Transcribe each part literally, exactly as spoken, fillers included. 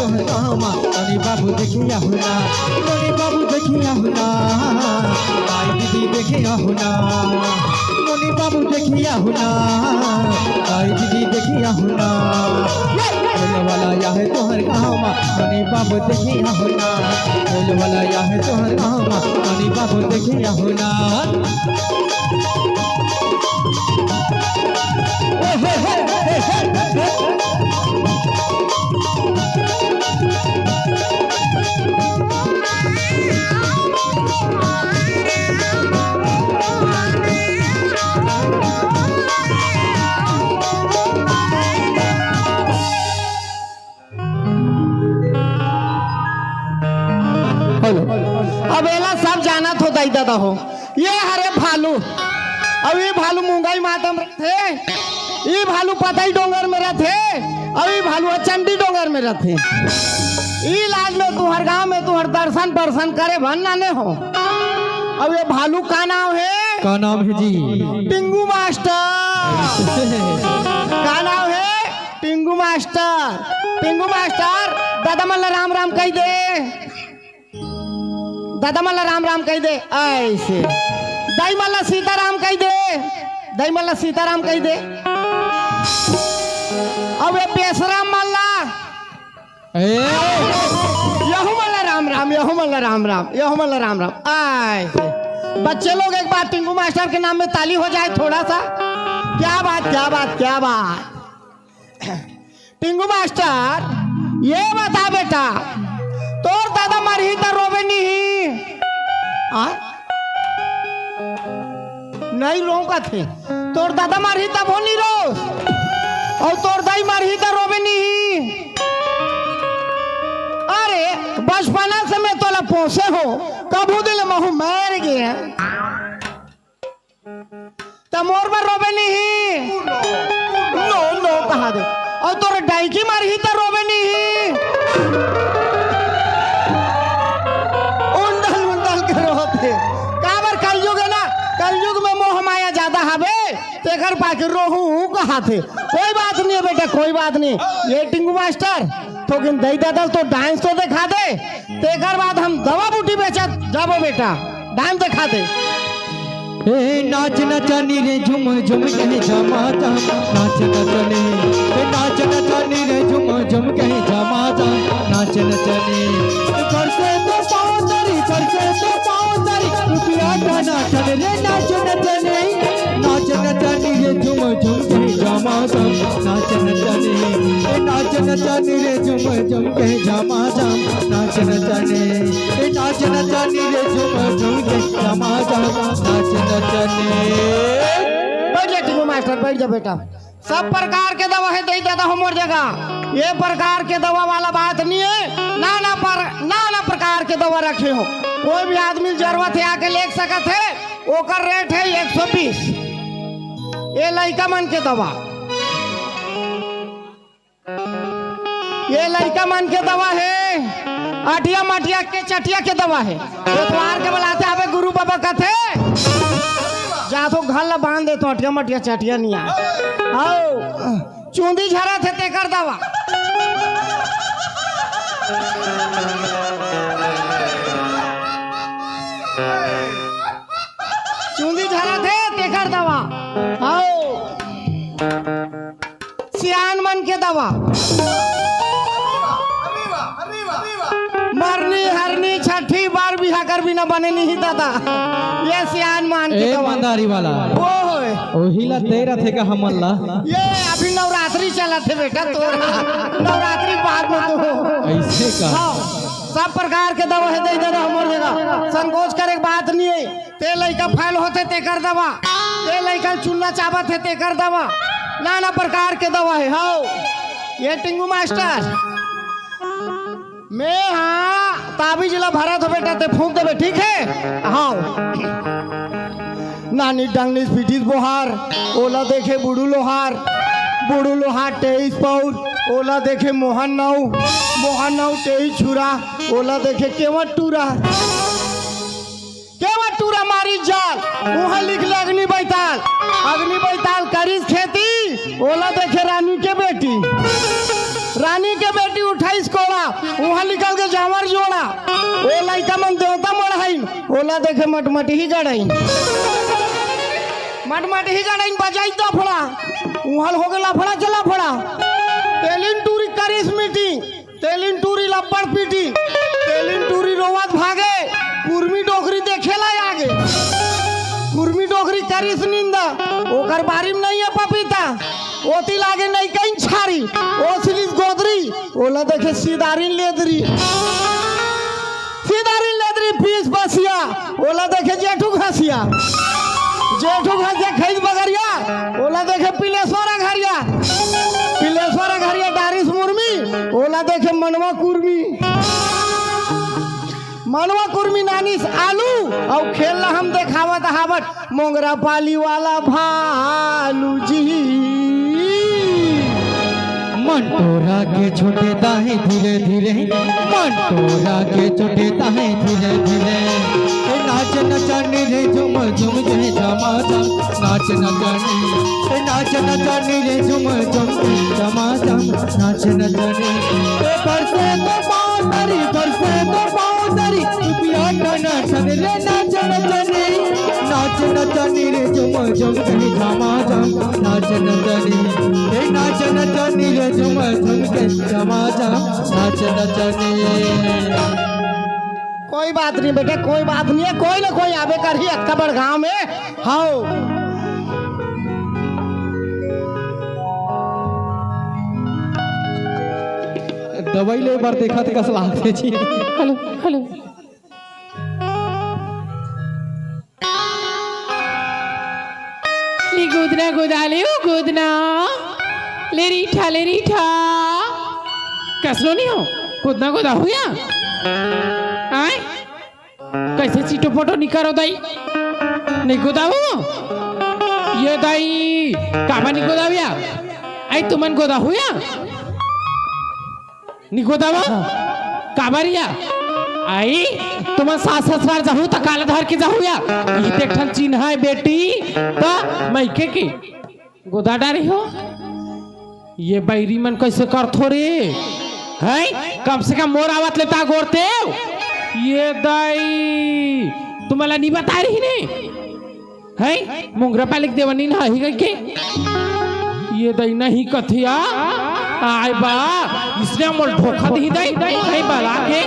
तोहर गाँव मा, नोनी बाबू देखिया हो ना, नोनी बाबू देखिया हो ना, आई दीदी देखिया हो ना, नोनी बाबू देखिया हो ना, आई दीदी देखिया हो ना। बोले वाला या है तोहर गाँव मा, नोनी बाबू देखिया हो ना, बोले वाला या है तोहर गाँव मा, नोनी बाबू देखिया हो ना। हेलो। अब एला सब जानत हो, दाई ददा हो, ये हरे भालू। अब ये भालू मुंगई माता में रथे, ये भालू पतई डोंगर में रथे, अब ये भालू चंडी डोंगर में रथे। ई लाज लो, तुहर गांव में तुहर दर्शन बर्शन करे भर नाने हो। अब ये भालू का नाम है? का नाम है जी? टिंगू मास्टर। का नाम है? टिंगू मास्टर। टिंगू मास्टर, दादा मन ला राम राम कह दे। दादा मन ला राम राम कह दे। ऐसे दाई मन ला सीताराम कह दे। दाई मन ला सीताराम कह दे। अब ये बेसराम मन ला, ए! यहू मन ला राम राम, यहू मन ला राम राम, यहू मन ला राम राम। ऐसे बच्चे लोग, एक बार टिंगू मास्टर के नाम में ताली हो जाए थोड़ा सा। क्या बात, क्या बात, क्या बात। टिंगू मास्टर, ये बता बेटा, तोर दादा मरही त रोबे नहीं? आ? नहीं रो कथे। तोर दादा मरही तब हो नहीं रो, और तोर दाई मरही त रोबे नहीं। अरे, बचपना से मैं तोला पोसे हो, कभू दिल महू मर गए। त मोर बर रोबे नहीं। नो, नो, कहा दे। और तोर डाइकी मारही त रोबे नहीं। उंदल, उंदल के रोथे। काबर कलयुग है ना, कलयुग में मोह माया ज्यादा हवे, तेकर पाके रोहू कहा थे। कोई बात नहीं है बेटा, कोई बात नहीं। ये टिंगू मास्टर, थोकिन दई दादा तो डांस तो दिखा दे। तेकर बाद हम दवा बूटी बेचत जाबो बेटा, डांस दिखा दे। ए नाच नचानी रे झुम झुम कहे जमा जम, नाच नचानी, ए नाच नचानी रे झुम झुम कहे जमा जम, नाच नचानी। फरसे तो पाँव तरी, फरसे तो पाँव तरी, रुपया का नाचन रे नाच नचानी, नाच नचानी रे झुम झुम कहे जमा जम, नाच नचानी, ए नाच नचानी रे झुम झुम कहे जमा जम, नाच नचानी, ए नाच नचानी रे झुम झुम के जमा जम, नाच नचानी। बैठ जा टिंगू मास्टर, बैठ जा बेटा। सब प्रकार के दवा है दई दादा हो मोर जगह। ये प्रकार के दवा वाला बात नहीं है, नाना पर नाना प्रकार के दवा रखे हो। कोई भी आदमी जरूरत है आके ले सकत है, ओकर रेट है एक सौ बीस। ये लइका मन के दवा, ये लइका मन के दवा है, अटिया मटिया के चटिया के दवा है। एतवार के बलाते आवे गुरु बाबा कथे, जा तो घर ला बांध दे तो अटिया मटिया चटिया नहीं आए। आओ, चूंदी झरा थे तेकर दवा। चूंदी झरा थे तेकर दवा। आओ। सियान मन के दवा। मरनी हरनी छठी बार बिहा कर बिना बने नहीं दादा। ये सियान मन के ए दवा। मंदारी वाला। ओए। ओही ला तेरा थे का हमन ला। ये अभी नवरात्रि चलत है बेटा तोरा। नवरात्रि के बाद में तो। ऐसे का? हाँ, सब प्रकार के दवा है दे दादा हमर जगह। संकोच करे के बात नहीं है। ते लइका फैल होथे तेकर दवा, ते लइका चुन्ना चाबत हे तेकर दवा, नाना प्रकार के दवा हे। हव, ये टिंगू मास्टर, मैं हा ताबीज ला भरत हो बेटा, ते फूंक देबे, ठीक है? हव। नानी डंगनीस पीटिस बोहार, ओला देखे बुड़ू लोहार, बुड़ू लोहार टेईस पौर, ओला देखे मोहन नाऊ, मोहन नाऊ टेईस छुरा, ओला देखे केवट टूरा। केवट टूरा मारिस जाल, उहाँ लिख ले अग्नि बैताल। अग्नि बैताल करिस खेती, ओला देखे रानी के बेटी। रानी के बेटी उठाइस कोड़ा, देखे मटमटही गड़ाइन, मटमटही गड़ाइन बजाई दफड़ा, उहल हो गए लफड़ा चला फड़ा। तेलिन टूरी करिस मीटिंग, तेलिन टूरी लब्बड़ पीटी, तेलिन टूरी रोवत भागे, कुर्मी डोकरी देखे ला आगे। कुर्मी डोकरी करिस निंदा, ओकर बारी में नहीं है पपीता, ओती लागे नहीं कहीं छारी, ओसलिस गोदरी, ओला देखे सिदारिन लेदरी। सिदारिन लेदरी पीस बसिया, ओला देखे जेठू घसिया। जेठू घसिया खैस बगरिया, ओला देखे पिलेश्वर घरिया। पिलेश्वर घरिया डारिस मुर्मी, ओला देखे मनवा कुर्मी। मनवा कुर्मी नानिस आलू, अउ खेल ला हम देखावत हावत मोंगरा पाली वाला भालू जी। मन टोरा के छोटे दाहे धीरे धीरे, मन टोरा के छोटे दाहे धीरे धीरे। ए नाच नचानी रे झुम झुम के झमा झम, नाच नचानी। ए नाच नचानी रे झुम झुम के झमा झम, नाच नचानी। ए बरसे तो बांदरी, बरसे तो बांदरी, पिया टन टन रे नाच नचानी। नाच नचानी रे झुम झुम के झमा झम, नाच नचानी। ए नाच नचानी रे झुम झुम के झमा झम, नाच नचानी। कोई बात नहीं बेटा, कोई बात नहीं है, कोई ना कोई आबे करही अतका बड़ गांव में। हाओ। दवाई ले बर देखत कस लागथे जी। Hello, hello. ले गोदना गोदा ले ओ गोदना। ले रीठा, ले रीठा। कसनो नहीं हो? गोदना गोदा हुआ? आय? कैसे चीटो पोटो निकारो दाई? नहीं गोदावो? ये दाई, काबा नहीं गोदाविया? आई तुमन गोदा हुआ? निगोदावा? काबरिया? आई, तुमन सास ससुरार जाहू त काला धर के जाहू या? ई त एक ठन चिन्ह है बेटी, त मइके के गोदा डारे हो। ये बैरी मन कैसे करथो रे? हैं? कम से कम मोर आवत ले ता गोरते। ये दाई, तुमला नी बता रही ने? हैं? मोंगरा पालिक देवनी ना ही के? ये दई नहीं कथिया। आय बा, इसने मोल धोखा दी दई, नहीं बला के,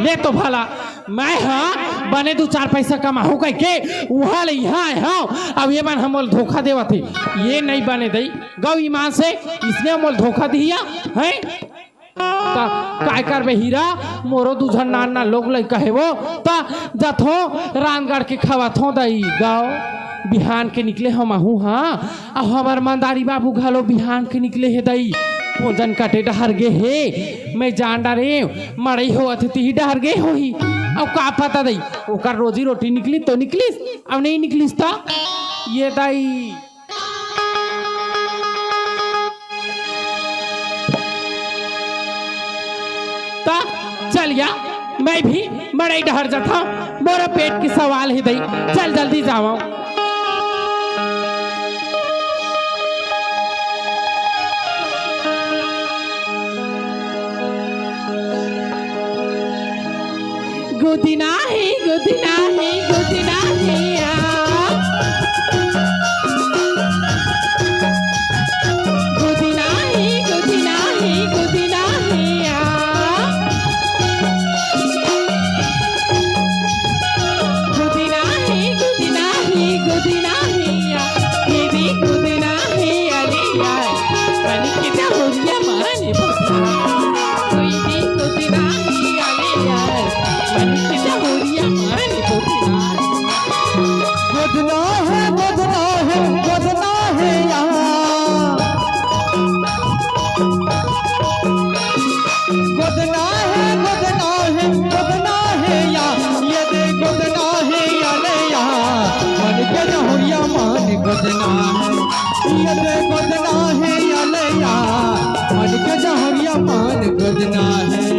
ले तो भला। मैं हाँ, बने दू चार पैसा कमाहूँ कह के, वहाँ ले यहाँ आए हाँ, अब ये मन हमोल धोखा देवत हे। ये नहीं बने दई, गौ ईमान से, इसने मोल धोखा दिया, हैं? त काय करबे हीरा, मोरो दू झन नान नान लोग लइका हे वो, त जथो रांधगढ़ के खवाथो दई गाँव। बिहान के निकले हम आहू हाँ, अउ हमर मंदारी बाबू घलो बिहान के निकले हे दई। कोंजन कटे डहर गे हे, मैं जान डारे, मड़ई होवत हे तिही डहर गे होही। अउ का पता दई, ओकर रोजी रोटी निकली तो निकलिस, अउ नहीं निकलिस त ये दई। त चल या, मैं भी मड़ई डहर जाथव, मोरो पेट के सवाल हे दई, चल जल्दी जावव। गोदिना हे, गोदिना हे, गोदिना हे या। गोदिना हे, गोदिना हे, गोदिना हे या। गोदिना हे, गोदिना हे, गोदिना हे या। ये भी गोदिना हे या रे या। मन के डहरिया माने बता। कोई भी गोदिना हे या रे या। मन के डहरिया माने बता। गोदना हे, गोदना हे, गोदना हे या। गोदना हे, गोदना हे, गोदना हे या। ये दे गोदना हे या ले या। मन के डहरिया मान गोदना हे। ये दे गोदना हे या ले या। मन के डहरिया मान गोदना हे।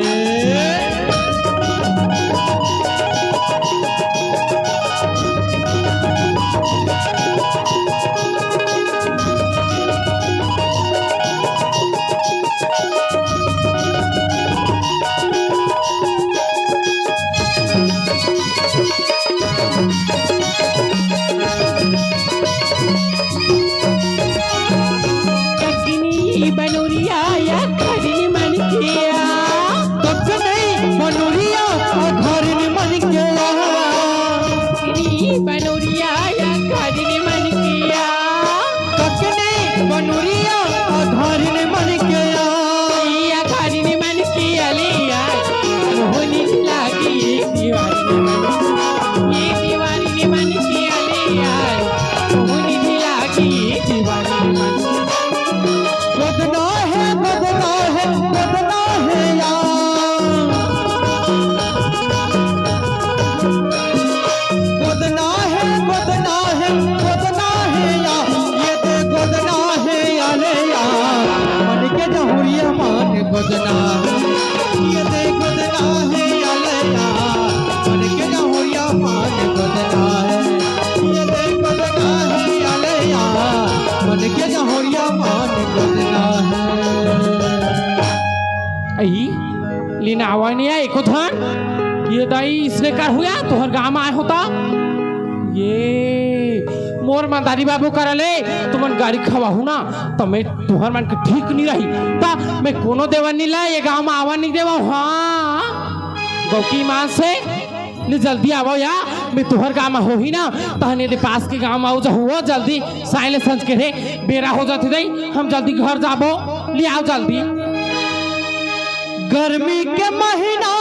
गोदना हे, गोदना हे, गोदना हे यार। गोदना हे, गोदना हे, गोदना हे यार। ये दे गोदना हे यार, यार। मन के जहुरिया मान गोदना हे। ये दे गोदना हे यार, यार। मन के जहुरिया मान गोदना हे। ये दे गोदना हे यार, यार। मन के जहुरिया मान गोदना हे। अई, लीना आवा नहीं आए एको ठन। ये दाई इसने कर हुआ, तुहर गांव आए होता। ये मोर मंदारी बाबू करा ले, तुमन गारी खवाहू ना, त मैं तुहर मन के ठीक नहीं रही। त मैं कोनो देवन नहीं ला, ये गांव में आवा नहीं देवा। हाँ, गौकी मान से ने जल्दी आवो या, मैं तुहर गांव में होही ना, तहने दे पास के गांव में आओ जा हुआ, जल्दी साइले संज के रे, बेरा हो जाते दई, हम जल्दी घर जाबो, ले आओ जल्दी। गर्मी के महीना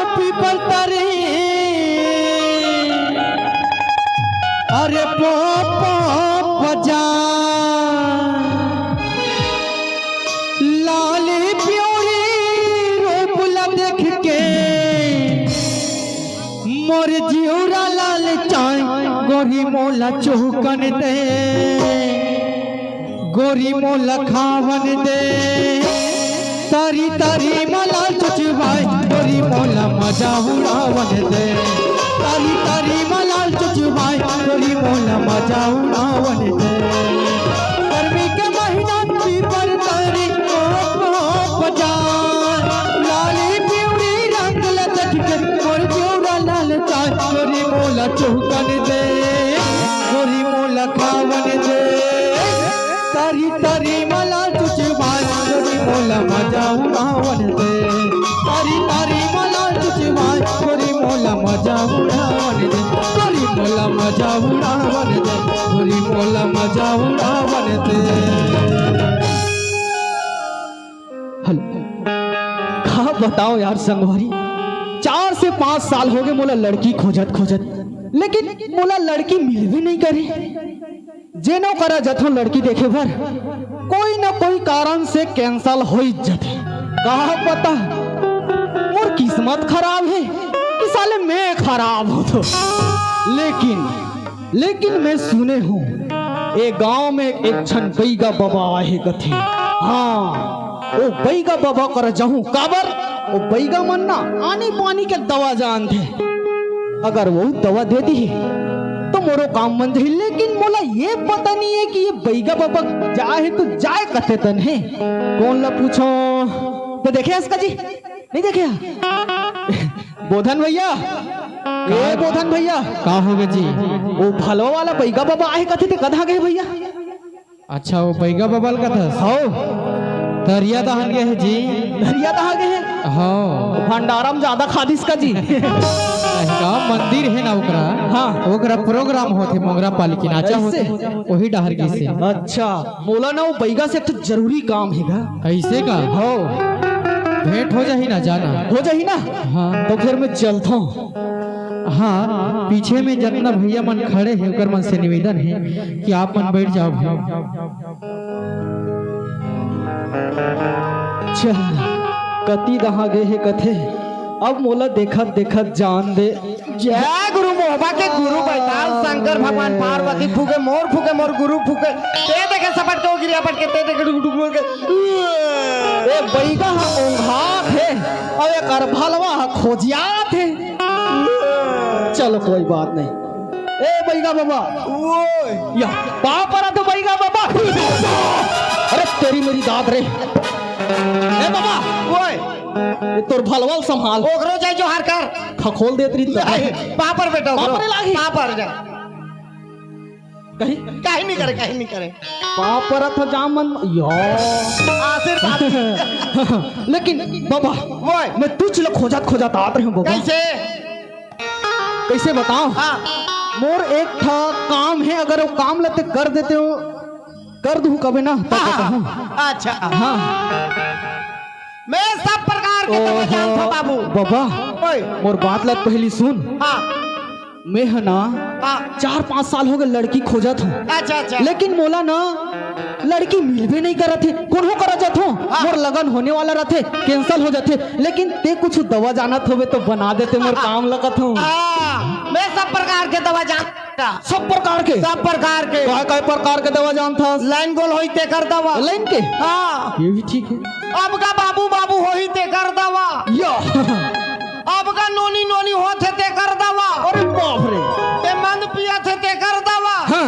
पीपल तरी, अरे पो, पो, पजा, लाली प्योरी रूप ला देख के, मोर जिउरा लाल चाय, गोरी मोला चौकन दे, गोरी मोला खावन दे। तारी तारी मला चुचवाय, गोरी मोला मजा उड़ावन दे। तारी तारी मला चुचवाय, गोरी मोला मजा उड़ावन दे। गर्मी के महीना पीपर तारी, ओ, ओ, बजा। लाली पिवरी रंग लचक के, मोर जिउरा लाल चाय, गोरी मोला चौकन दे, गोरी मोला खावन दे। तारी तारी मला चुचवाय, गोरी मोला मजा उड़ावन दे। तारी तारी मला चुचवाय, गोरी मोला मजा उड़ावन दे। गोरी मोला मजा उड़ावन दे, गोरी मोला मजा उड़ावन दे। हेलो, का बताओ यार संगवारी, चार से पांच साल हो गए मोला लड़की खोजत खोजत, लेकिन मोला लड़की मिलबे नहीं करे। जेनो करा जथों लड़की देखे बर, कोई ना कोई कारण से cancel हो ही जथे। का पता मोर किस्मत खराब है कि साले मैं खराब हो तो। लेकिन लेकिन मैं सुने हूँ, ए गांव में एक झन बइगा बबा आहे कथे। हाँ, ओ बइगा बबा कर जाहूँ, काबर ओ बइगा मन ना आनी पानी के दवा जानथे। अगर वो दवा दे दी तो मोरो काम बन जाही, लेकिन मोला ये पता नहीं है कि ये बइगा बबा जाए तो जाए कथे तन है। कौन ला पूछो? तो देखे इसका जी, नहीं देखे? बोधन भैया, ए बोधन भैया। का होगे जी? वो भलवा वाला बइगा बबा आहे कथे ते कहाँ गए भैया? अच्छा, वो बइगा बबा ल कथस? हौ। तरिया दहन गए हे जी। तरिया दहा गए हे? हौ। भंडारा में ज्यादा खा दिस का जी? नहीं का, मंदिर है ना ओकरा। हाँ। ओकरा program होथे, मोंगरा पाली के नाचा होथे। कैसे? वही डहर गिस हे। अच्छा। मोला ना वो बइगा से एक ठो जरूरी काम हे गा। ऐसे का? हो। भेंट हो जाही ना, जाना। हो जाही ना? हाँ। तो फिर मैं चलता हूँ। हाँ, पीछे में जितना भैया मन खड़े हैं, ओकर मन से निवेदन है कि आप मन बैठ जाओ भाई। चल, कति दहा गए हे कथे, अब मोला देखत देखत जान दे। जय गुरु मोहबा के गुरु बैताल शंकर भगवान पार्वती फूके मोर फूके मोर गुरु फूके। ते देखे सपट के ओ गिरिया पट के ते देखे डुक डुक के। ए बइगा ह ओंघात हे, अउ एकर भलवा ह खोजियात हे। चलो कोई बात नहीं। ए बइगा बबा। ओए। या पाँव परत हो बइगा बबा। अरे तेरी मेरी दाद रे। ए बबा। ओए। ए तोर भलवा ल संभाल। ओकरो जाय जोहार कर। खखोल देत रही तो। पाँव पर बेटा, पाँव ओकरो। पर लागी। पाँव पर जा। कहीं? कहीं नहीं करे, कहीं नहीं करे। पाँव परत हो जामन। यो। आशीर्वाद। लेकिन बबा, ओए। मैं तुझ ल खोजत खोजत आत रहे हूँ बबा। कैसे? कैसे बताओ? हाँ। मोर एक ठा काम हे, अगर वो काम ल ते कर देते हो, कर दूँ कबे ना, तब हाँ, बताऊँ। हाँ। अच्छा। हाँ। मैं सब प्रकार के ओहो, समझ जानत हूँ बाबू। बबा, ओए। मोर बात ल पहली सुन। हाँ। मैं ह ना, हाँ। चार पाँच साल हो गए लड़की खोजत हूँ। अच्छा, अच्छा। लेकिन मोला ना लड़की मिलबे नहीं करत हे। कोनो करा जात हूँ, हाँ। मोर लगन होने वाला रहथे, cancel हो जाथे। लेकिन ते कुछ दवा जानत होबे तो बना देते, मोर काम लगत हूँ। हाँ, मैं सब प्रकार के दवा जानता। सब प्रकार के? सब प्रकार के। काय काय प्रकार के दवा जानथस? लाइन गोल होई तेकर दवा। लाइन के? हाँ। ये भी ठीक है। अब का बाबू बाबू होही तेकर दवा। या। अब का नोनी नोनी होथे तेकर दवा। अरे बाप रे। ते मंद पियत हे तेकर दवा। हाँ।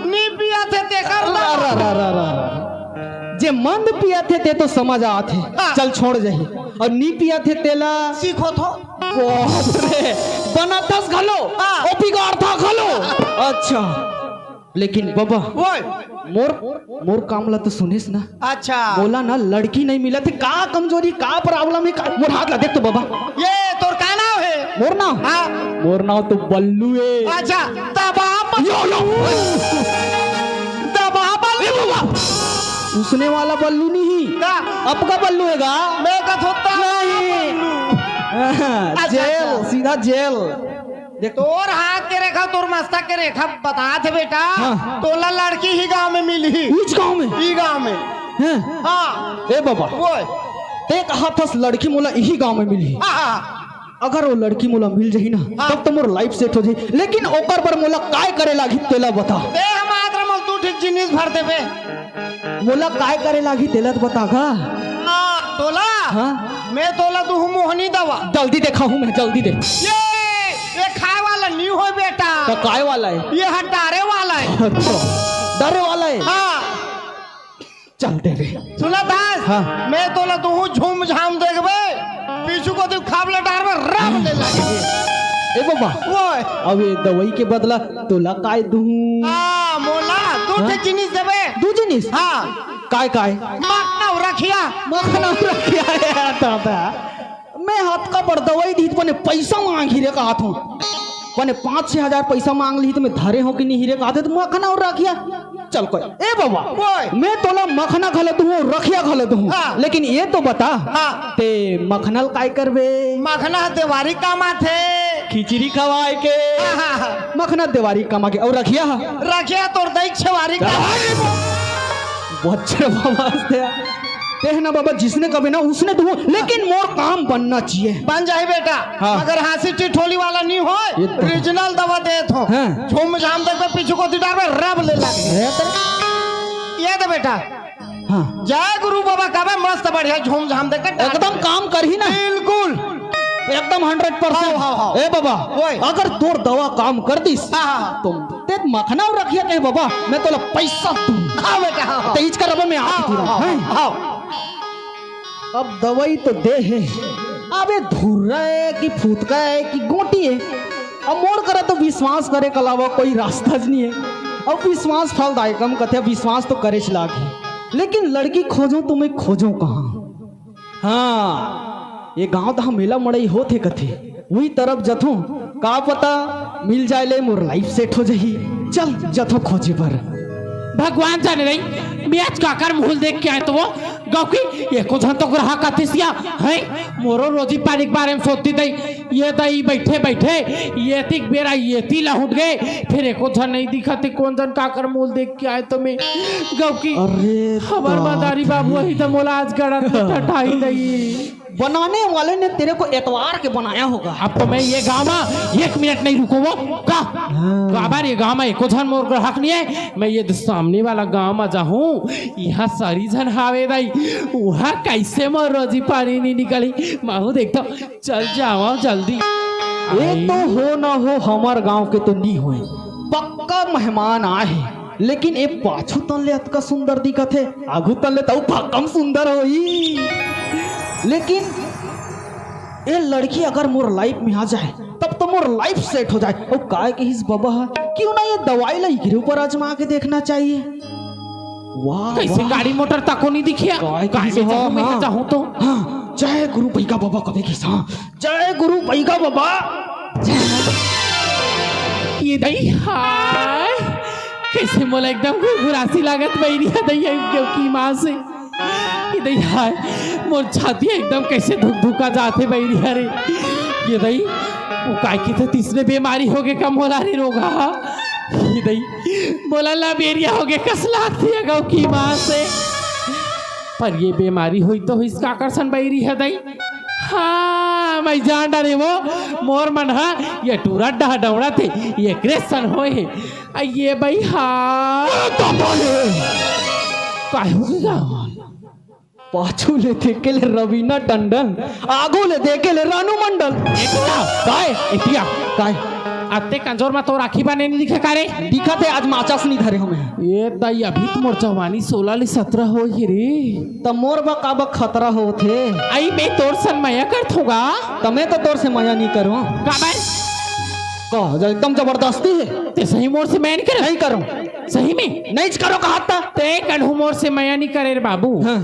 नी पियत हे तेकर रा, दवा। रा, रा, रा, रा, रा। जे मंद पियत हे ते तो समझ आत हे। हाँ। चल छोड़ जाही। और नी पियत हे तेला सीखो थो। बाप रे, बनाथस घलो, हाँ। ओ बिगाड़था घलो। अच्छा, लेकिन बबा, ओए। मोर, मोर काम ला तो सुनेस ना। अच्छा। मोला ना लड़की नहीं मिलत हे, का कमजोरी, का problem हे, का, मोर हाथ ला देख तो बबा। ये तोर का नाव हे? मोर नाव? हाँ। मोर नाव तो बल्लू हे। अच्छा, दबा बल्लू। यो, यो। दबा बल्लू। ए बबा, उसने वाला बल्लू नहीं। का? अब का बल्लू हे गा? मैं कथों दबा नहीं। बल्लू। अच्छा, जेल, अच्छा। सीधा जेल। देख तोर हाथ के रेखा, तोर मस्तक के रेखा बतात हे बेटा। हाँ। तोला लड़की ही गांव में मिलही। इच गांव में? ई गांव में। हैं? हाँ। ए बाबा। ओए। ते कहाथस लड़की मोला इही गांव में मिलही। हाँ, हाँ। अगर वो लड़की मोला मिल जाही ना, हाँ। तब तो मोर life set हो जाही। लेकिन ओकर बर मोला काय करे लागही तेला बता। ते हमार मजदूर ठीक जिनिस भर देबे। मोला काय करे लागही तेला तो बता गा। हाँ, तोला? हाँ? मैं तोला दूहूं मोहनी दवा। जल्दी देखाहूं मैं, जल्दी दे। ये, ये खाए वाला नहीं हो बेटा। तो काय वाला हे? ये ह डारे वाला हे। अच्छा, डारे वाला हे? हाँ। चल देबे। सुना दास, हाँ। मैं तोला दूहूं झूम झाम देखबे, पीछू कोती खाब ले डारबे, रब ले लागे। ए बाबा, ओए। अब ये दवाई के बदला तोला काय दूहूं? हाँ, मोला, दू हाँ? ठे जिनिस देबे। दू जिनिस? हाँ। काय, काय? मखना अउ रखिया। मखना अउ रखिया, ए दादा। मैं हतका बड़ दवाई दिही त बने पैसा मांगही रे कहाथों। बने पाँच छह हजार पैसा मांग लिही त मैं धरे हों कि नहीं रे कहाथों त मखना अउ रखिया। चल कोई। ए बाबा, ओए। मैं तोला मखना घलो दूहूं, रखिया घलो दूहूं। हाँ। लेकिन ये तो बता, हाँ। ते मखना ल काय करबे? मखना ह देवारी काम आथे। खिचड़ी खवाए के। हाँ, हाँ, हाँ। मखना देवारी काम आके, अउ रखिया ह? रखिया तोर दई छेवारी का। अरे बच्चे बाबा, ते, ते हे ना बाबा, जिसने कबे ना उसने दूहूं, लेकिन मोर काम बनना चाहिए। बन जाही बेटा, हाँ। मगर हाँसी ठिठोली वाला नहीं हो, ये तो original दवा देत हों। हाँ। झूम झाम देखबे पीछू कोती डारबे, रब ले लागे। अरे तो ये दे बेटा, हाँ। जय गुरु बाबा कहबे मस्त बढ़िया झूम झाम देके डाल एकदम देबे। काम करही ना? बिल्कुल। एकदम hundred percent। हाँ, हाँ, हाँ। ए बाबा, ओए। अगर तोर दवा काम कर दिस, हाँ, हाँ, हाँ। तो ते मखना अउ रखिया कहे बाबा, मैं तोला पैसा दूं। हाँ बेटा, हाँ, हाँ। ते इच करबे मैं हाँ, आके हाँ, हाँ, हैं? हाँ। अब दवाई तो दे हे, अब ये धुर्रा हे कि फुतका हे कि गोटी हे, अब मोर करा तो विश्वास करे के अलावा कोई रास्ता ज नहीं हे। अब विश्वास फलदायकम कथे, विश्वास तो करेच लागही, लेकिन लड़की खोजों तो मैं खोजों कहाँ? हाँ, ये गांव दहा मेला मड़ई होथे कथे, उही तरफ जथों, का पता मिल जाए ले मोर life set हो जाही। चल जथों खोजे बर। भगवान जाने रही, मैं आज काकर मुंह ल देख के आए तो वो गौकी एको झन तो ग्राहक आतिस या, हैं? मोरो रोजी पानी के बारे में सोचती दई, ये दई बैठे बैठे ये तिक बेरा ये ती लहुट गए, फिर एको झन नहीं दिखत हे, कौन जन काकर मुंह ल देख के आए तो मैं गौकी अरे हमार बाप मदारी बाबू रे। ही तो मोला आज गड़ा ठठाई दई। बनाने वाले ने तेरे को एतवार के बनाया होगा। अब तो मैं ये गाँव में एक मिनट नहीं रुको वो का। हाँ। काबर ये गाँव में एको झन मोर ग्राहक नहीं है, मैं ये सामने वाला गाँव में जाहूँ, यहाँ सारी झन हावे दाई, वहाँ कैसे मोर रोजी पानी नहीं निकली। महू देखता हूँ, चल जावा जल्दी। ये तो हो ना हो, हमार गाँव के तो नहीं होए, पक्का मेहमान आए हे। लेकिन ए पाछू तन ले अतका सुंदर दिखत हे, आगू तन ले त अउ भक्कम सुंदर होही। लेकिन ए लड़की अगर मोर life में आ जाए, तब तो मोर life set हो जाए। अउ काय कहिस बबा ह, क्यों ना ये दवाई ला इकरे ऊपर आजमा के देखना चाहिए। वाह, कैसे वाह। गाड़ी मोटर तको नहीं दिखिया? काय काय कहिस, में हाँ, जाहूँ, मैं हाँ। जाहूँ तो? हाँ, जय गुरु पैगा बबा कबे कहिस, हाँ। जय गुरु पैगा बबा। ये दई हाय, कैसे मोला एकदम घुरघुरासी लागत बइरिया दई, एकदम की माँ से। ये दई हाय, मोर छाती एकदम कैसे धुक धुका जाथे बइरिया रे। ये दई, वो काय के त तीसरे बेमारी होगे का मोला रे रोगहा। हे दई, मोला लबेरिया होगे कस लागथे अगऊ की माँ से। पर ये बेमारी होई तो होइस काकर सन बइरी हे दई। हाँ, मैं जान डारे वो, मोर मन हा ये टूरा डहा डौड़ा थे, ये क्रेसन होए हे। आ ये बई हा। काय होगे गा? पाछू ले देखे ले रवीना टंडन, आगू ले देखे ले रानू मंडल। ए टूरा, काय? एतिया। काय? अत्ते कंजोर मा तोर आँखी बने नइ दिखे का रे? दिखत हे, आज माचस नइ धरे हों मैं। ए दई, अभी तो मोर जवानी सोलह ले सतरह होही रे। त मोर बा का बा खतरा होथे? अई मैं तोर सन मया करथों गा। त मैं तो तोर से मया नइ करों। काबर? का, एकदम जबरदस्ती हे। ते सही मोर से मया नइ करे? नइ करों। सही में? नइ करों कहत हँव। ते कन्हू मोर से मया नइ करे रे बाबू। हाँ।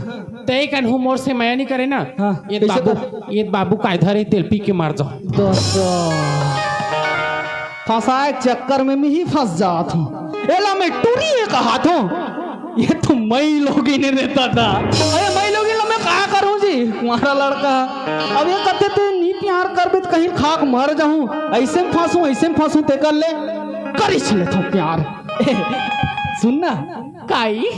ते कन्हू मोर से मया नइ करे ना। हाँ, ये कइसे बाबू, कर? ये बाबू काय धरे तेल पी के मर जाओ। दस। फंसाए के चक्कर में मैं ही फंस जात हूँ। एला मैं टूरी हे कहत हूँ। ये तो मई लोगिन हे रे दादा। अरे मई लोगिन ला मैं का करूँ जी? कुंवारा लड़का। अब ये कथे ते नी प्यार करबे त कहीं खाके मर जाहूँ। अइसे में फंसूँ, अइसे में फंसूँ तेकर ले करिच लेथों प्यार। सुन ना। काई?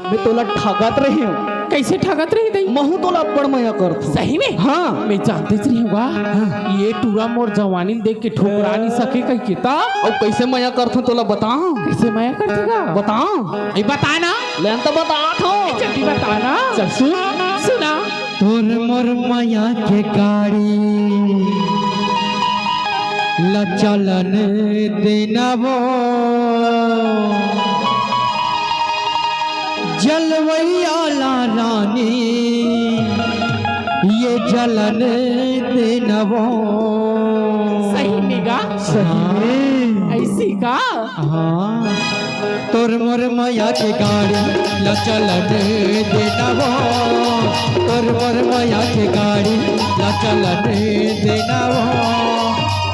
मैं तोला ठगत रहे हूँ। कइसे ठगत रहे दई? महूँ तोला अब्बड़ मया करथों। सही में? हाँ। मैं जानतेच रहे हूँ गा। हाँ। ये टूरा मोर जवानी ल देख के ठुकरा नइ सके कहिके त। अउ कइसे मया करथों तोला बताओं? कइसे मया करथे गा? बताओं? ए बता ना। ले त बताथों। जल्दी बता ना। चल सुन। सुना। तोर मोर मया के गाड़ी ला चलन देना वो, जलवैया ला रानी ये जलन देना वो। सही में गा? सही में। अइसे का? हाँ। तोर मोर मया के गाड़ी ला चलन देना वो, तोर मोर मया के गाड़ी ला चलन देना वो,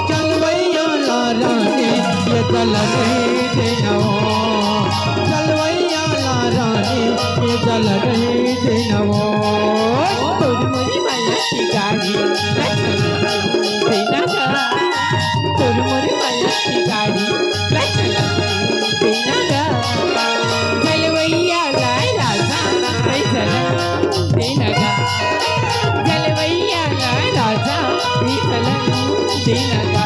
चलवैया ला रानी ये चलन देना वो, चलवैया ला रानी ये चलन देना वो। तोर मोर मया के गाड़ी ला चलन देना गा, तोर मोर मया के गाड़ी ला चलन देना गा। जलवैया ला राजा, रे चलन देना गा। जलवैया ला राजा, रे चलन देना गा।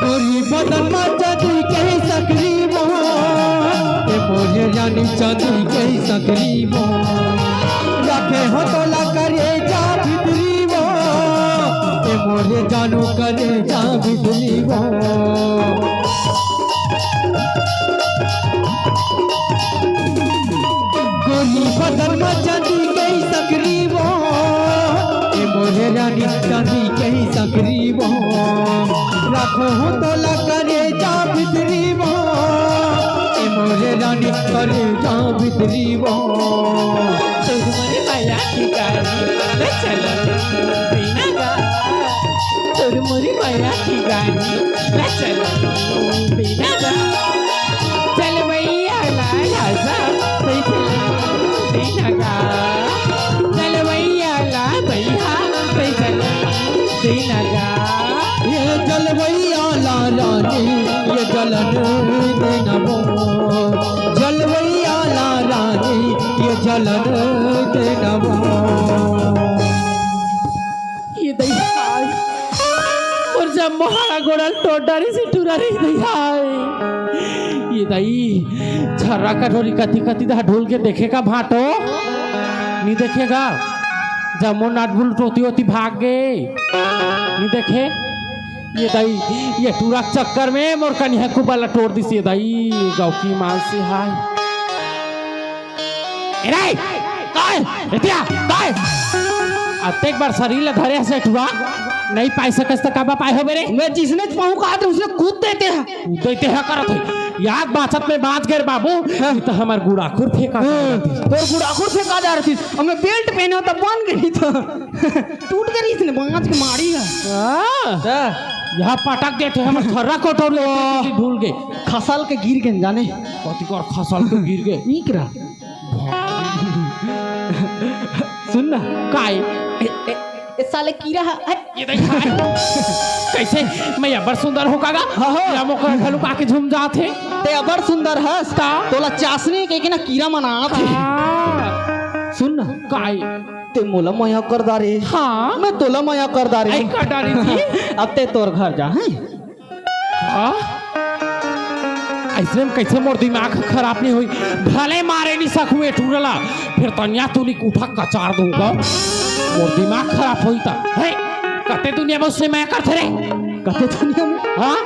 गोरी बदन मा चांदी के सकरी वो, ए मोरे रानी चांदी के सकरी वो, रखे हो तोला करेजा भितरी वो, ए मोरे जानू करेजा भितरी वो। गोरी बदन मा चांदी के सकरी वो, ए मोरे रानी चांदी के सकरी वो, राखो हो तोला करेजा भितरी वो, ए मोरे रानी करेजा भितरी वो। तोर मोर मया के गाड़ी ला चलन देना गा, तोर मोर मया के गाड़ी ला चलन देना गा। चलवैया ला राजा, तैं चलन देना गा। चलवैया ला बइहा, तैं चलन देना गा। ये चलवैया ला रानी, ये चलन देना वो। चलवैया ला रानी, ये चलन देना वो। ये दई हाय, मोर जम्मो हाड़ा गोड़ा ल टोर डारिस ए टूरा रे दई हाय। ये दई, छर्रा कटोरी कति कति दा ढूल के देखे का भांटो? नइ देखे गा? जम्मो नट बोल्ट ओती ओती भाग गे। नइ देखे? ये दई, ये टूरा के चक्कर में मोर कनिहा कुबा ल टोर दिस ये दई, गौकी मानसी हाय। ए रे, काय? एतिया, काय? अतेक बार सरीर ल धरे हस ए टूरा। नहीं पाए सकस त काबर पाए होबे रे? मैं जिसने पाऊँ कहा था, उसने कूद देते हैं। कूद देते हैं करत है। याद बाचत में बाँच गए बाबू, हाँ। ये तो हमार गुड़ाखुर फेंका हाँ, करत है। तोर गुड़ाखुर फेंका जा रही थी। अब मैं बेल्ट पहने हो तब बन गई तो टूट गई इसने बाँच के मारी है। हाँ। हाँ। यहाँ पटक देते हैं, हमार थर्रा कोटोर ले भूल गए। खसल के गिर गए जाने। कति कर खसल के गिर गए। ईकरा। सुन ना। काय? ए, ए, ए, साले कीरा है। हट। ये देख, काय? कैसे? मैं अबर सुंदर हो कागा? हाँ, हाँ। या मोकर घलुक आके झूम जात हे। ते अबर सुंदर हस। ता? तोला चासनी के, के ना कीरा मनात हे। हाँ। सुन ना। काय? ते मोला मया कर डारे। हाँ। मैं तोला मया कर डारे। आई कर डारे जी? अब ते तोर घर जा, हैं? हाँ? अइसने में कइसे मोर दिमाग खराब नहीं होई? भले मारे नहीं सकूँ ए टूरा ला, फिर तनिया तुनिक उठा कचार दूंगा। मोर दिमाग खराब होई त, हैं? कते दुनिया में उसने मया करथे रे? कते दुनिया में? हाँ?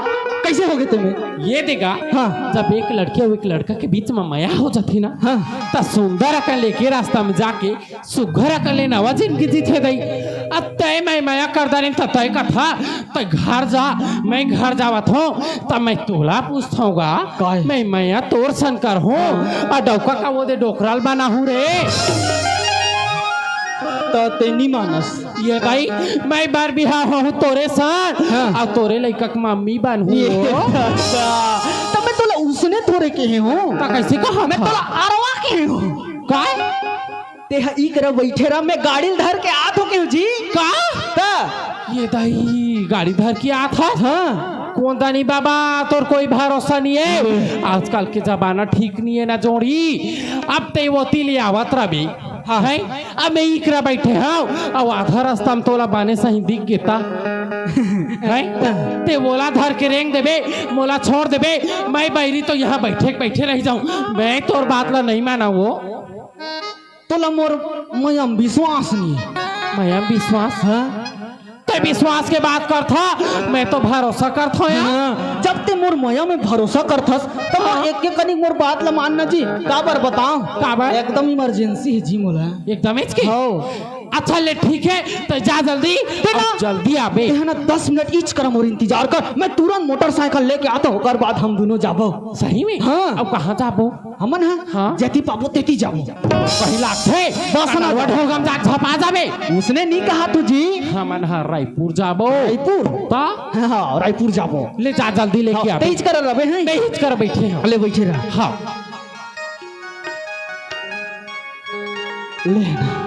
कइसे होगे तेमे? ये देगा, हाँ। जब एक लड़की अउ एक लड़का के बीच में मया हो जाथे ना, हाँ। त सुंदर अकन लेके रास्ता में जाके सुघर अकन ले नवा जिनगी जीथे दई। अब तय मैं मया कर डारेन त तय कथा, तय घर जा, मैं घर जावत हूँ, त मैं तोला पूछत हूँ गा, काय? मैं मया तोर सन करहूँ, अउ डौका का वो दे डोकराल बनाहूँ रे। त ते नी मानस। ये दई, मैं बर बिहाव हूँ तोरे सन, हाँ। अउ तोरे लइका के मम्मी बनहूँ। ये दादा, त मैं तोला उसने थोरे केहे हूँ। त कइसे कहा मैं था? तोला अरवा केहे हूँ। काय? तेहा ई करा बइठे रह, मैं गाड़ी ल धर के आत हो केहू जी। का? त? ये दाई, गाड़ी धर के आत हस? हाँ। कोन दानी बाबा, तोर कोई भरोसा नहीं है। हम्म। आजकल के जमाना ठीक नहीं है ना जोड़ी। अब ते ओती ले आवत रबे। हाँ। हैं? अब मैं ई करा बइठे हूँ, अब आधा रास्ता में तोला बाने सही दिख गेता। हैं? ते ओला धर के रेंग देबे, मोला छोड़ देबे, मैं बइरी तो यहाँ बइठे, बइठे रह जाऊँ। मैं तोर बात ला नहीं माना वो। तोला मोर मया म विश्वास नहीं। मया म विश्वास? हाँ। ते विश्वास के बात करथा, मैं तो भरोसा करथों यार। हाँ, जब ते मोर मया में भरोसा करथस, त मोर हाँ। एक एक कनिक मोर बात ल मान ना जी। काबर बताओ? काबर? एकदम emergency हे जी मोला। एकदम इसकी? हाँ। अच्छा ले ठीक हे, त जा जल्दी। ते ना। अब जल्दी आबे। ते ना दस मिनट इच करा मोर इंतजार कर, मैं तुरंत मोटरसाइकिल लेके आता हूँ, ओकर बाद हम दुनों जाबो। सही में? हाँ। अब कहाँ जाबो? हमन ह हाँ। जेती पाबो तेती जाबो। पहिला थे, बस ना। कनवा ढोंगा म जा झपा जाबे। उसने नी कहा तू जी। हमन ह रायपुर जाबो। रायपुर? त? हाँ, रायपुर जाबो। ले जा, जल्दी लेके हाँ, आबे। तेज कर रबे हैं। तेज कर बइठे हँव। ले बइठे रह। हाँ। ले ना।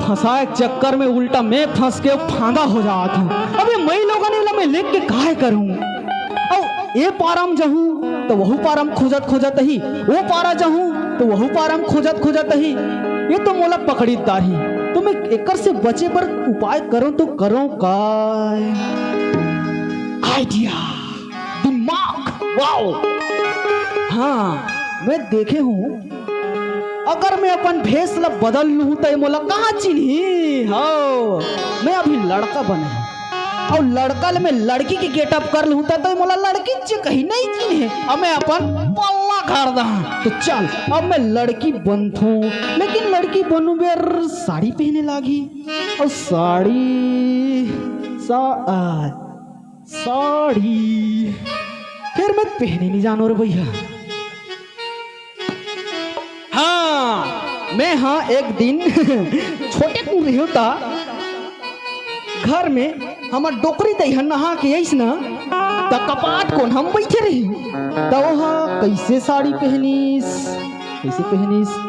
फंसाए के चक्कर में उल्टा मैं फंस के फांदा हो जात हूँ। अबे मई लोगन एला मैं लेके काय करूँ? अउ ए पारा म जाहूँ त वहू पारा म खोजत खोजत ही, ओ पारा जाहूँ त वहू पारा म खोजत खोजत ही। ये तो मोला पकड़ित डारही। त मैं एकर से बचे बर उपाय करूँ त करूँ काय? Idea। दिमाग, wow! हाँ, मैं देखे हूँ, अगर मैं अपन भेष ला बदल लूँ, त ये मोला कहाँ चिन्ही? हव, मैं अभी लड़का बने हूँ, अउ लड़का ले मैं लड़की के getup कर लूँ, त, त ये मोला लड़की च कहीं नहीं चिन्हे। अब मैं अपन पल्ला घाड़ दहा। त चल, अब मैं लड़की बनथों, लेकिन लड़की बनू बर साड़ी पहने लागी, अउ साड़ी, सा-, आ, साड़ी फेर मैं पहने नहीं जानो रे भैया। हाँ, मैं हाँ एक दिन छोटे कुन रहियो ता घर में हमर डोकरी दई ह नहा के आइस न, त कपाट कोन हम बइठे रही, त ओहा कइसे साड़ी पहनिस, कइसे पहनिस।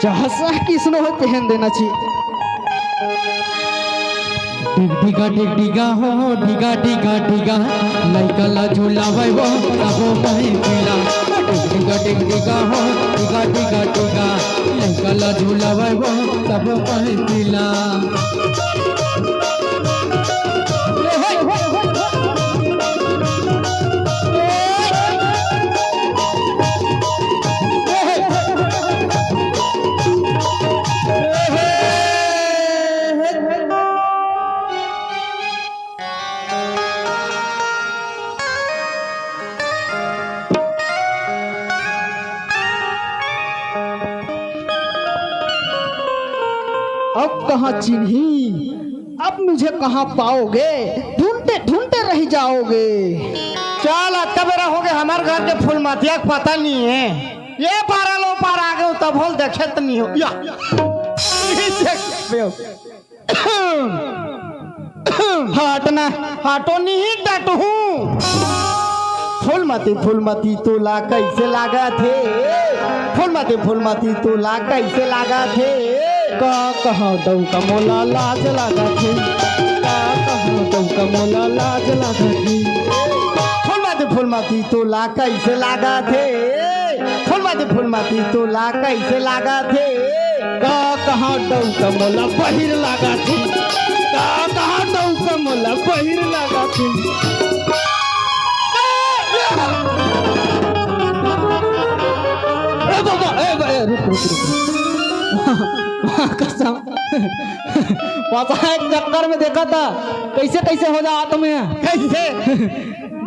चाहसा किसनो हो पहन देना ची। डिग डिगा, डिग डिगा हो, डिगा, डिगा, डिगा, लइका ला झुलावय वो, तबो पहन पीला। डिग डिगा, डिग डिगा हो, डिगा, डिगा, डिगा, लइका ला झुलावय वो, तबो पहन पीला। अब कहाँ चिन्ही, अब मुझे कहाँ पाओगे, ढूंढते ढूंढते रह जाओगे। चल, अतका बेरा होगे, हमर घर के फूलमतिया के पता नहीं है। ये पारा लो पार आ गए, तब होल देखे त नहीं हो। या। हटना। हटो नहीं, डटहूँ। फूलमती, फूलमती तोला कैसे लागत हे? फूलमती, फूलमती तोला कैसे लागत हे? का कहूँ डउका मोला लाज लागत हे, का कहूँ डउका मोला लाज लागत हे। फूलमती, फूलमती तोला कैसे लागत हे? फूलमती, फूलमती तोला कैसे लागत हे? का कहूँ डउका मोला बहिर लागत हे, का कहूँ डउका मोला बहिर लागत हे। ए बाबा, ए बा-, ए, रुक, रुक, रुक, रुक। माँ, माँ कसम। पता है, एक चक्कर में देखा था, कैसे कैसे हो जा आत्म में। कैसे?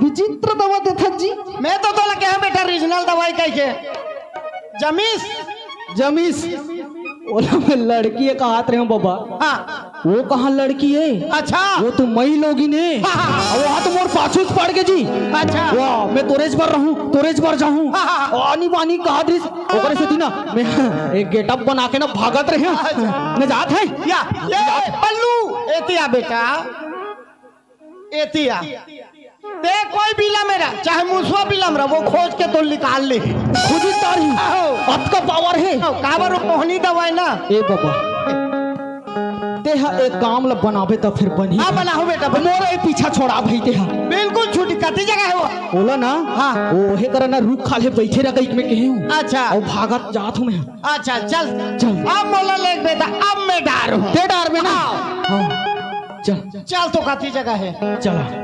विचित्र दवा देथस जी। मैं तो तोला कहे बेटा, रीजनल दवाई कहिके। जमीस। जमीस। ओला मैं लड़की हे कहत रहेंव बाबा। हाँ। वो कहाँ लड़की हे? अच्छा। वो तो मई लोगिन हे। हाँ, हाँ, हाँ। अउ वहाँ तो मोर पाछू च पड़ गे जी। अच्छा। वाह, मैं तोरेच बर रहूँ, तोरेच बर जाहूँ। हाँ, हाँ, हाँ। आनी बानी कहत रहिस, ओकरे सेती ना, मैं एक गेटअप बना के ना भागत रहेंव। अच्छा। मैं जात हे। या, ए, पल्लू, एती आ बेटा। एती आ। ते कोई बिला में रह, चाहे मुसवा बिला में रह, वो खोज के तो निकाल ले। खुद ही तारी। आहो। अतका पावर हे। आहो, काबर वो मोहनी दवाई ना। ए बाबा, ते हा एक काम ला बनाबे त फिर बनही। हाँ, बनाहूँ बेटा, बन- मोर ए पीछा छोड़ा भाई ते हा। बिल्कुल छूटी, कति जगह हे वो? ओला ना, हाँ। वो हे करा ना, रुख खाल्हे बइठे रह कहिके मैं कहे हूँ। अच्छा। अउ भागत जात हूँ मैं। अच्छा, चल। चल। अब मोला लेग बेटा, अब मैं डार हूँ। ते डार में ना? हाँ। हाँ। चल। चल तो कति जगह हे। चला।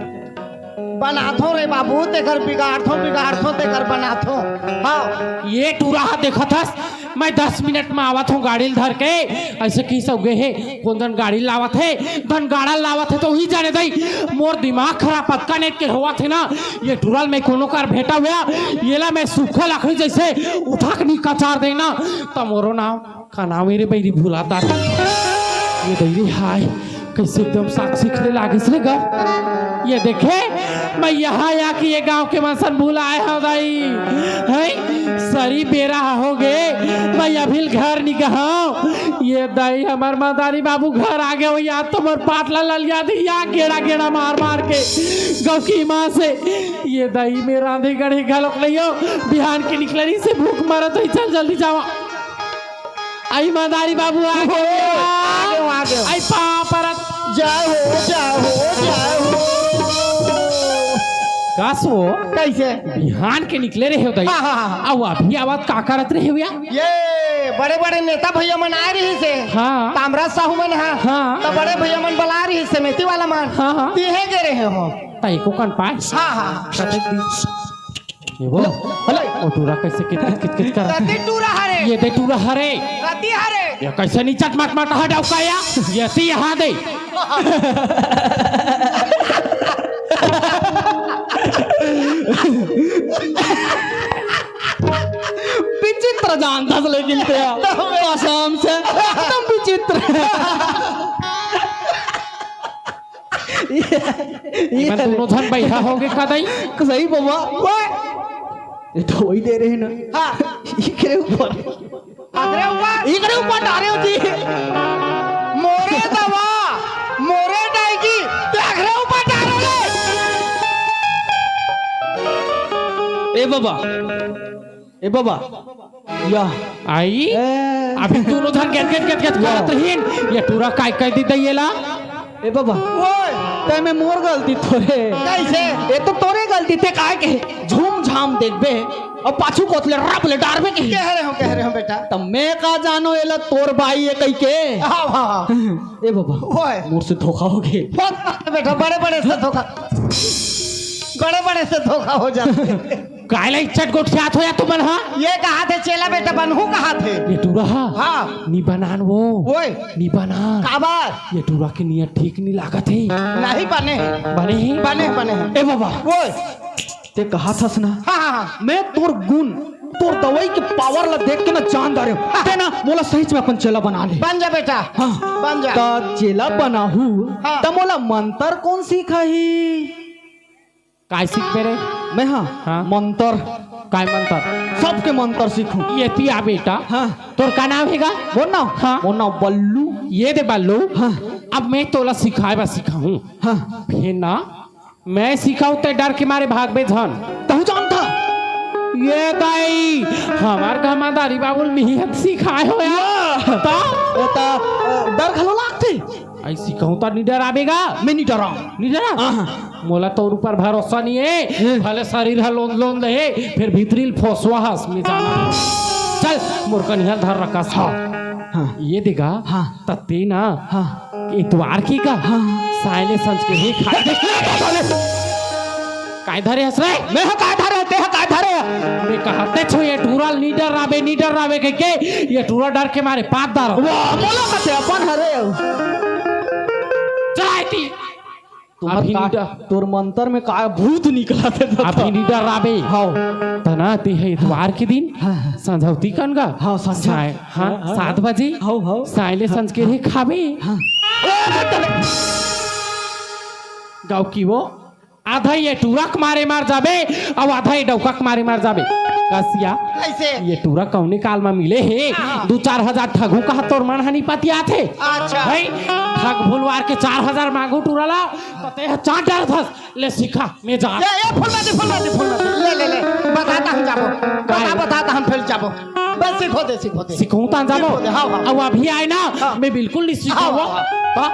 बनाथो रे बाबू, तेकर बिगाड़थो, बिगाड़थो, तेकर बनाथो। हाँ। ये टूरा हा देखत हस, मैं दस मिनट में आवत हूँ गाड़ी ल धर के। ऐसे की सब गे हे, कोन जन गाड़ी लावत हे, धन गाड़ा लावत हे, तो उही जाने दई। मोर दिमाग खराब पक्का नेट के होवत हे ना। ये टूरा ल मैं कोनो कर भेंटा हुआ, येला मैं सूखा लकड़ी जैसे उठा के नी कचार देना, त मोरो नाम का नाम हे रे बइरी, भुलात हे। ये बइरी हाय, कैसे एकदम साक्षी खिले लागिस रे गा। ये देखे, मैं यहाँ आके ये गांव के मन सन भुलाए हंव दाई। हैं? सरी बेरा होगे, मैं अभी घर नी गे हंव। ये दाई हमर मदारी बाबू घर आ गे हो, या तो मोर पाटला ललिया दी, या गेड़ा गेड़ा मार मार के गौकी माँ से। ये दाई में रांधे गढ़े घलोक नहीं हो, बिहान के निकले नहीं से भूख मरत होही, चल जल्दी जावा। आई मदारी बाबू आ गे। ओहो, आ गे, आ गे। आई पाँव परत। जय हो, जय हो, जय हो। का सो? कैसे? बिहान के निकले रहे हो दाई। हाँ, हाँ, हाँ। अउ अभी आवत का करत रहे हो या? ये बड़े-बड़े नेता भैया मन आए रहिस हे। हाँ। तामरा साहू मन हा। हाँ। त बड़े भैया मन बला रहिस हे, समिति वाला मन। हाँ, हाँ। तिहे गे रहे हो। त एको कन पाए? हाँ, हाँ, हाँ। कतेक दिन? ये वो? Hello, hello. ओ टूरा कैसे कित कित कित कित कर? कति टूरा हरे? ये दे टूरा हरे। कति हरे? ये कैसे नी चटमट मट हा डौका या? ये ती यहाँ दे। विचित्र जानथस लेकिन ते हा। कसम से, एकदम विचित्र। ये, ये इमन दूनों झन बइहा होगे का दाई? सही बबा। ओए! ये दवाई दे रहे ना। हाँ। इकरे ऊपर। अगरे ऊपर। इकरे ऊपर डारे हो जी। मोरे दवा, मोरे डायगी, ते अगरे ऊपर डारे ले। ए बबा, ए बबा, या। आई? ए। अभी दूनों झन गेत गेत गेत गेत करत रहिन। ये टूरा काय कह दी दई एला? ए बबा। ओए। तय में मोर गलती थोरे। कैसे? ये तो तोरे गलती, ते काय के झूम झाम देखबे अउ पाछू कोत ले रप ले डारबे के। कह रहे हो, कह रहे हो बेटा। त मैं का जानो एला तोर बाई ए कहिके। हाँ, हाँ, हाँ। ए बबा। ओए। मोर से धोखा होगे। बहुत बात है बेटा, बड़े बड़े से धोखा, बड़े बड़े से धोखा हो जाथे। काय ला इज्जत गोठियात हो या तुमन हा? ये कहाथे चेला बेटा बनहूँ कहाथे। ये टूरा हा? हाँ। नी बनान वो। ओए। नी बनान। काबर? ये टूरा के नियत ठीक नी लागत हे। नहीं बने हे। बने हे? बने हे, बने हे। ए बबा। ओए। ते कहाथस ना? हाँ, हाँ, हाँ। मैं तोर गुन तोर दवाई के पावर ला देख के ना जान डारेंव। हाँ। ते ना मोला सहीच में अपन चेला बना ले। बन जा बेटा। हाँ। बन जा। त चेला बनाहू, हाँ। त मोला मंतर कोन सिखाही? काय सीखबे रे? मैं हाँ, हाँ। मंतर। काय मंतर? सबके मंतर सीखहूँ। ये पिया बेटा। हाँ। तोर का नाम हे गा? मोर नाम? हाँ। मोर नाम बल्लू। ये दे बल्लू। हाँ। अब मैं तोला सिखाए बर सिखाहूँ। हाँ। फेर ना मैं सिखाहूँ ते डर के मारे भागबे झन। तहूँ जानथा? ये दाई, हमर घमादारी बाबू ल मिही हत सिखाए हो यार। वाह! ता? ए ता, अ, डर घलो लागथे? अई सिखाहूँ ता नी डराबे गा? मैं नी डरांव। नी डरा? आहा। मोला तोर ऊपर भरोसा नी हे। हम्म। भले शरीर ह लोंद लोंद हे, फेर भीतरी ल फोसवा हस, मैं जानत हँव। चल, मोर कनिहा ल धर रखस। हाँ। हाँ। ये दे गा। हाँ। त ते ना, हाँ। इतवार के का? हाँ। साँय ले संझ के हे खाए। काय धरे हस रे? मैं ह काय धरे, ते ह काय धरे? मैं कहत हँव ये टूरा ल नी डराबे, नी डराबे कहिके, ये टूरा डर के मारे पाँत डारत हे। वाह, मोला कथे अपन हरे। चल आय ती। तुम्हर अभी का, नी डर- तोर मंतर में का भूत निकलत हे त। अभी नी डराबे। हव। त ना ते ह इतवार के दिन हाँ, हाँ। संझौती कन गा। हव, संझा। साँय, हाँ, हाँ, हाँ, सात हाँ। बजे। हव, हव। साँय ले हाँ, संझ के हाँ। हे खाबे। हाँ। गाँव की वो आधा ये टूरा के मारे मर जाबे, अउ आधा ये डौका के मारे मर जाबे। कसिया, कइसे? ये टूरा कउने काल म मिले हे? हाँ। दू चार हजार ठगहूँ कहा तोर मन ह नी पतियात हे। अच्छा। भाई, ठग भुलवार के चार हजार माँगहूँ टूरा ला, त ते ह चाँट डरत हस। ले सिखा, मैं जा। ये, ये फुलमती, फुलमती, फुलमती। ले, ले, ले। बता त हम जाबो। काय? बता, बता त हम फेर जाबो। बस सिखो दे, सिखो दे। सिखहूँ त जाबो। सिखो दे, हाँ, हाँ। अउ अभी आय ना, हाँ। मैं बिल्कुल नी सिखहूँ। हाँ, हाँ। हाँ?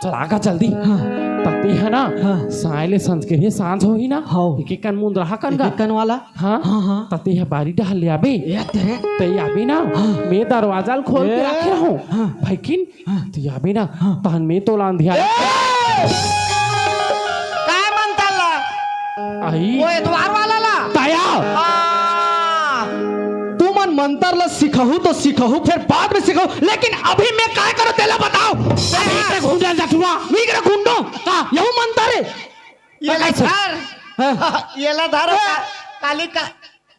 चल आगा जल्दी। हाँ। त ते ह ना, हाँ। साँय ले संझ के हे, साँझ होही ना। हाँ। एक एक कन मुंदरहा कन गा। एक एक कन वाला। हाँ। हाँ, हाँ। त ते ह बारी डहर ले आबे। ए तेरे। ते आबे ना, हाँ। मैं दरवाजा ल खोल के ए। रखे हँव। हाँ। भइकिन, हाँ। ते आबे ना, हाँ। तहन मैं तोला अंधियार ए! काय मंतर ला? अई। वो एतवार वाला ला? ताया। आ। तुमन मंतर ला सिखहू तो सिखहू, फेर बाद में सिखहू, लेकिन अभी मैं काय करों तेला बताओ। अभी ते घुंडल जा टूरा। मी करा घुंडो। का? यहू मंतर हे? ये ला कइसे? धर। हाँ। ये ला धर, हाँ। का-, काली का-,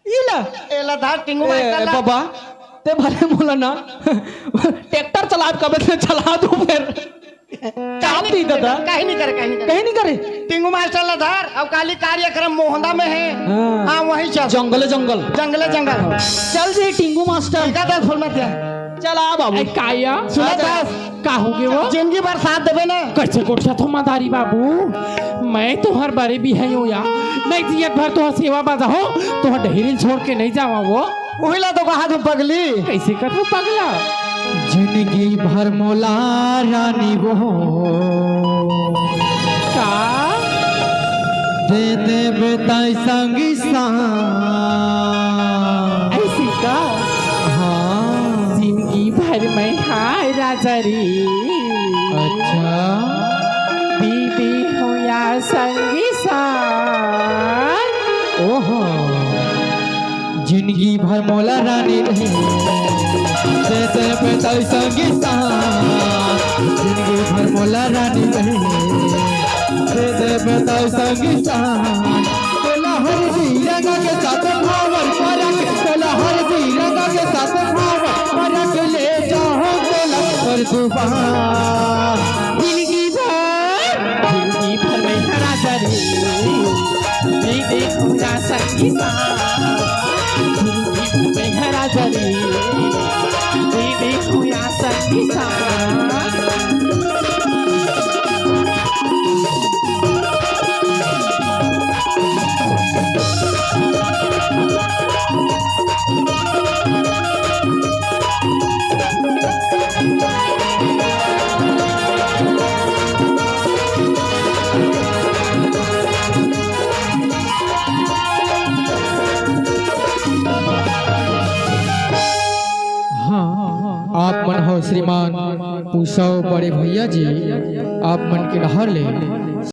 इला। एला धर, टिंगू ए, मास्टर ला। बाबा, ते भले मोला ना ट्रैक्टर चलात कबे से चला दू फेर। चाप दी दादा। कहीं नहीं करे, कहीं नहीं करे। कहीं नहीं करे? टिंगू मास्टर ला धर, अब काली कार्यक्रम मोहंदा में हे। हाँ। हाँ, वहीं चल। जंगले जंगल। जंगले जंगल। चल जी, टिंगू मास्टर। ठीक है, दस फुलमतिया। चल आ बाबू। ए, काया? सुना अच्छा। दस। का होगे वो? जिंदगी भर साथ देबे ना। कइसे गोठियाथो मदारी बाबू, मैं तोहर बरे बिहाई हँव या, नहीं जियत भर तोहर सेवा बजा हँव, तोहर डहरी ल छोड़ के नहीं जावँव वो। उही ला तो कहा तू पगली। कइसे कथो पगला? जिंदगी भर मोला रानी वो का? दे देबे ताई संगी साथ। अइसे का? हाँ। जिंदगी भर मैं हाय राजा रे। अच्छा। दीदी हो या संगी साथ। ओहो। जिंदगी भर मोला रानी नहीं, दे देबे ताई संगी साथ। जिंदगी भर मोला रानी नहीं, दे देबे ताई संगी साथ। तोला हरदी रंगा के साथ भावर परक, तोला हरदी रंगा के साथ भावर परक ले जाहूँ तोला परदुबा। जिंदगी भर, जिंदगी भर मैं हरा करी, जी देखो या संगी साथ। जिंदगी भर मैं हरा करी, जी देखो या संगी साथ। हाँ, आप मन हो श्रीमान पूछो बड़े भैया जी, आप मन के डहर ले